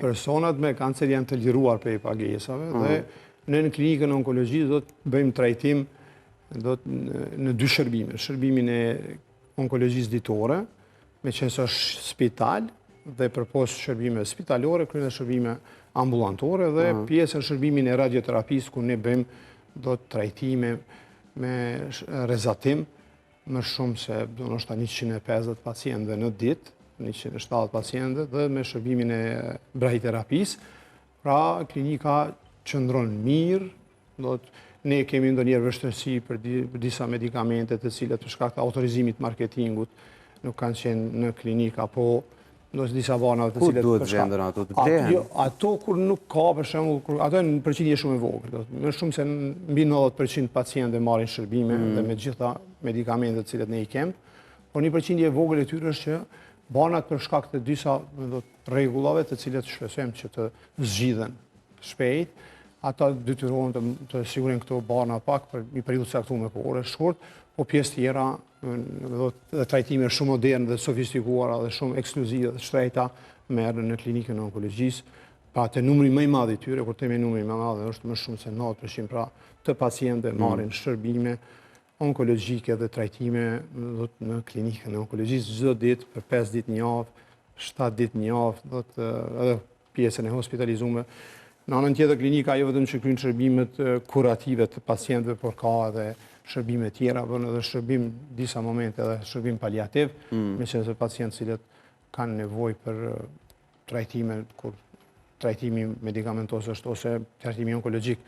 Personat me kancer janë të liruar prej pagesave dhe ne në klinikën e onkologjisë do të bëjmë trajtim do të në dy shërbime. Shërbimin e onkologjisë ditore, meqenëse është spital dhe përpos shërbime spitalore, kryejmë dhe shërbime ambulantore dhe pjesën shërbimin e radioterapisë ku ne bëjmë do të trajtime me rrezatim më shumë se do ndoshta 150 pacientëve në ditë, 170 pacientëve dhe me shërbimin e brahiterapisë. Pra, klinika qëndron mirë, do të ne kemi ndonjëherë vështirësi për, di, për disa medikamente të cilat për shkak të autorizimit marketingut nuk kanë qenë në klinikë apo ndoshta disa barna të cilat Ku duhet gjenden ato të blehen? Jo, ato kur nuk ka për shembull, kur ato janë përqindje shumë e vogël, do më shumë se mbi 90% pacientëve marrin shërbime mm. dhe me gjitha medikamentet të cilat ne i kem, por një përqindje e vogël e tyre është që barnat për shkak të disa do rregullave të cilat shpresojmë që të zgjidhen shpejt, ata detyrohen të, të sigurojnë këto barna pak për një periudhë të caktuar me orë shkurt, po pjesë tjera do dhe trajtime shumë moderne dhe sofistikuara dhe shumë ekskluzive dhe shtrejta merren në klinikën e onkologjisë. Pra të numri më i madh i tyre, kur themi numri më i madh, është më shumë se 90% pra të pacientëve mm. marrin shërbime onkologjike dhe trajtime do të në klinikën e onkologjisë çdo ditë për 5 ditë në javë, 7 ditë në javë, do të edhe pjesën e hospitalizume. Në anën tjetër, klinika jo vetëm që kryen shërbimet kurative të pacientëve, por ka edhe shërbime tjera, bën edhe shërbim disa momente edhe shërbim paliativ, mm. meqenëse pacientë cilët kanë nevojë për trajtime, kur trajtimi medikamentoz është ose trajtimi onkologjik.